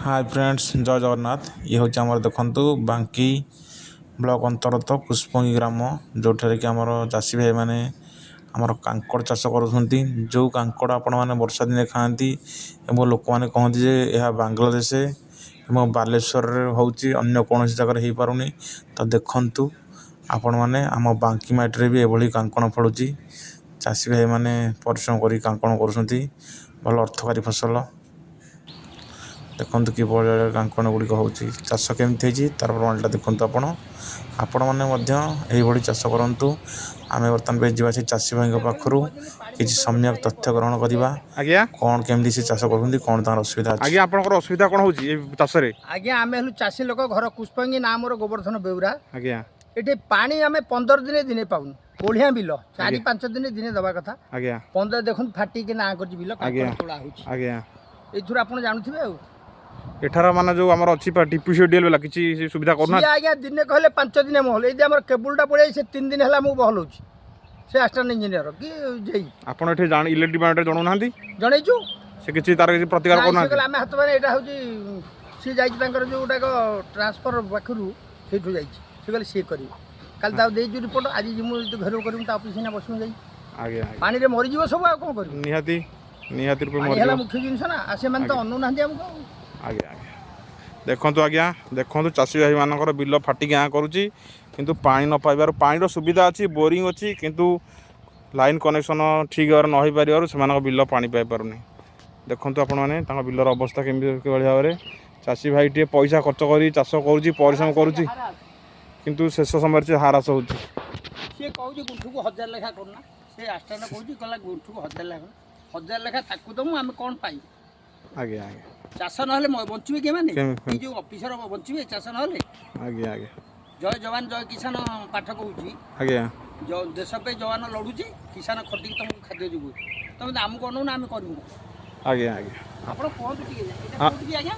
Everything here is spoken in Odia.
ହାଏ ଫ୍ରେଣ୍ଡସ୍, ଜୟ ଜଗନ୍ନାଥ। ଇଏ ହେଉଛି ଆମର, ଦେଖନ୍ତୁ, ବାଙ୍କି ବ୍ଲକ ଅନ୍ତର୍ଗତ କୁଶପଙ୍ଗି ଗ୍ରାମ, ଯେଉଁଠାରେ କି ଆମର ଚାଷୀ ଭାଇମାନେ ଆମର କାଙ୍କଡ଼ ଚାଷ କରୁଛନ୍ତି। ଯେଉଁ କାଙ୍କଡ଼ ଆପଣମାନେ ବର୍ଷା ଦିନେ ଖାଆନ୍ତି ଏବଂ ଲୋକମାନେ କହନ୍ତି ଯେ ଏହା ବାଂଲାଦେଶ ଏବଂ ବାଲେଶ୍ୱରରେ ହେଉଛି, ଅନ୍ୟ କୌଣସି ଜାଗାରେ ହେଇପାରୁନି। ତ ଦେଖନ୍ତୁ ଆପଣମାନେ, ଆମ ବାଙ୍କି ମାଟିରେ ବି ଏଭଳି କାଙ୍କଣ ଫଳୁଛି। ଚାଷୀ ଭାଇମାନେ ପରିଶ୍ରମ କରି କାଙ୍କଣ କରୁଛନ୍ତି। ଭଲ ଅର୍ଥକାରୀ ଫସଲ। ଦେଖନ୍ତୁ କିଭଳି ଭାବରେ କାଙ୍କଣ ଗୁଡ଼ିକ ହେଉଛି, ଚାଷ କେମିତି ହେଇଛି, ତାର ପ୍ରମାଣଟା ଦେଖନ୍ତୁ ଆପଣ। ଆପଣମାନେ ମଧ୍ୟ ଏହିଭଳି ଚାଷ କରନ୍ତୁ। ଆମେ ବର୍ତ୍ତମାନ ପାଇଁ ଯିବା, ସେ ଚାଷୀ ଭାଇଙ୍କ ପାଖରୁ କିଛି ସମ୍ୟକ ତଥ୍ୟ ଗ୍ରହଣ କରିବା। ଆଜ୍ଞା। କ'ଣ କେମିତି ସେ ଚାଷ କରୁଛନ୍ତି, କ'ଣ ତାଙ୍କର ଅସୁବିଧା ଅଛି। ଆଜ୍ଞା, ଆପଣଙ୍କର ଅସୁବିଧା କ'ଣ ହେଉଛି ଏ ଚାଷରେ? ଆଜ୍ଞା, ଆମେ ହେଲୁ ଚାଷୀ ଲୋକ, ଘର କୁଷ୍ପଙ୍ଗୀ, ନାଁ ମୋର ଗୋବର୍ଦ୍ଧନ ବେଉରା। ଏଠି ପାଣି ଆମେ 15 ଦିନେ ଦିନେ ପାଉନୁ। କୋଳିଆ ବିଲ, 4 5 ଦିନେ ଦିନେ ଦେବା କଥା। 15, ଦେଖନ୍ତୁ, ଫାଟିକି ନାଁ କରୁଛି ବିଲ। କାଙ୍କଡ଼ ତୋଳା ହେଉଛି। ଏଇଥିରୁ ଆପଣ ଜାଣୁଥିବେ ଆଉ। ଏଠାର ମାନେ ଯୋଉ ଆମର ଅଛି ଟିପିସିଓଡିଏଲ ବାଲା, କିଛି ସେ ସୁବିଧା ସିଏ କରୁନାହାନ୍ତି? ଆଜ୍ଞା, ଦିନେ କହିଲେ 5 ଦିନ ମହଲ। ଏଇ ଯେ ଆମର କେବୁଲଟା ପଳେଇ, ସେ 3 ଦିନ ହେଲା ଆମକୁ ବହଲ ହେଉଛି, ସେ ଆସିଷ୍ଟାଣ୍ଟ ଇଞ୍ଜିନିୟର କି ଜେଇ। ଆପଣ ଏଠି ଜାଣି ଇଲେକ୍ଟ୍ରିକ ଡିପାର୍ଟମେଣ୍ଟରେ ଜଣାଉନାହାନ୍ତି? ଜଣେଇଛୁ। ସେ କିଛି ତାର କିଛି ପ୍ରତିକାର ନାଇଁ, ସେ କରୁନାହାନ୍ତି? କହିଲେ ଆମେ ହାତ, ମାନେ ଏଇଟା ହେଉଛି, ସିଏ ଯାଇଛି ତାଙ୍କର ଯେଉଁଟାକ ଟ୍ରାନ୍ସଫର ପାଖରୁ, ସେଇଠୁ ଯାଇଛି। ସେ କହିଲେ ସିଏ କରିବେ। କାଲି ତାକୁ ଦେଇଛୁ ରିପୋର୍ଟ। ଆଜି ଯିବୁ, ଯଦି ଘରକୁ କରିବୁ, ତା ଅଫିସ୍ ସିନା ବସିବୁ ଯାଇ। ଆଜ୍ଞା ଆଜ୍ଞା ପାଣିରେ ମରିଯିବ ସବୁ, ଆଉ କ'ଣ କରିବୁ? ନିହାତି, ନିହାତି ରୂପେ ପାଣି ହେଲା ମରିଯିବ। ମୁଖ୍ୟ ଜିନିଷ ନା, ଆଉ ସେମାନେ ତ ଅନଉନାହାନ୍ତି ଆମକୁ ଆଉ। ଆଜ୍ଞା ଆଜ୍ଞା ଦେଖନ୍ତୁ ଆଜ୍ଞା, ଦେଖନ୍ତୁ, ଚାଷୀ ଭାଇମାନଙ୍କର ବିଲ ଫାଟିକି ଆଁ କରୁଛି, କିନ୍ତୁ ପାଣି ନ ପାଇବାରୁ। ପାଣିର ସୁବିଧା ଅଛି, ବୋରିଂ ଅଛି, କିନ୍ତୁ ଲାଇନ୍ କନେକ୍ସନ୍ ଠିକ୍ ଭାବରେ ନ ହୋଇପାରିବାରୁ ସେମାନଙ୍କ ବିଲ ପାଣି ପାଇପାରୁନି। ଦେଖନ୍ତୁ ଆପଣମାନେ, ତାଙ୍କ ବିଲର ଅବସ୍ଥା କେମିତି, କିଭଳି ଭାବରେ ଚାଷୀ ଭାଇଟିଏ ପଇସା ଖର୍ଚ୍ଚ କରି ଚାଷ କରୁଛି, ପରିଶ୍ରମ କରୁଛି, କିନ୍ତୁ ଶେଷ ସମୟରେ ସେ ହାରାସ ହେଉଛି। ସିଏ କହୁଛି ଗୁଣ୍ଠୁକୁ 1000 ଲେଖା କରୁନା। ସେ ଆସିଷ୍ଟାଣ୍ଟ କହୁଛି, କହିଲା ଗୁଣ୍ଠୁକୁ 1000 ଲେଖା, 1000 ଲେଖା ତାକୁ ଦମୁ, ଆମେ କ'ଣ ପାଇବୁ? ଆଜ୍ଞା ଆଜ୍ଞା ଚାଷ ନହେଲେ ବଞ୍ଚିବେ କେମାନେ? କେମିତି? ଏଇ ଯେଉଁ ଅଫିସର ବଞ୍ଚିବେ ଚାଷ ନହେଲେ? ଆଜ୍ଞା ଆଜ୍ଞା ଜୟ ଯବାନ ଜୟ କିଷାନ ପାଠ କହୁଛି। ଦେଶ ପାଇଁ ଯବାନ ଲଢୁଛି, କିଷାନ ଖଟିକି ତମକୁ ଖାଦ୍ୟ ଯୋଗାଉଛି। ତମେ ତ ଆମକୁ ଅନଉନ, ଆମେ କରିବୁ କଣ? ଆଜ୍ଞା ଆଜ୍ଞା ଆପଣ କୁହନ୍ତୁ ଟିକେ, ଏଇଟା ହଁ। କୋଉଠି କି ଆଜ୍ଞା?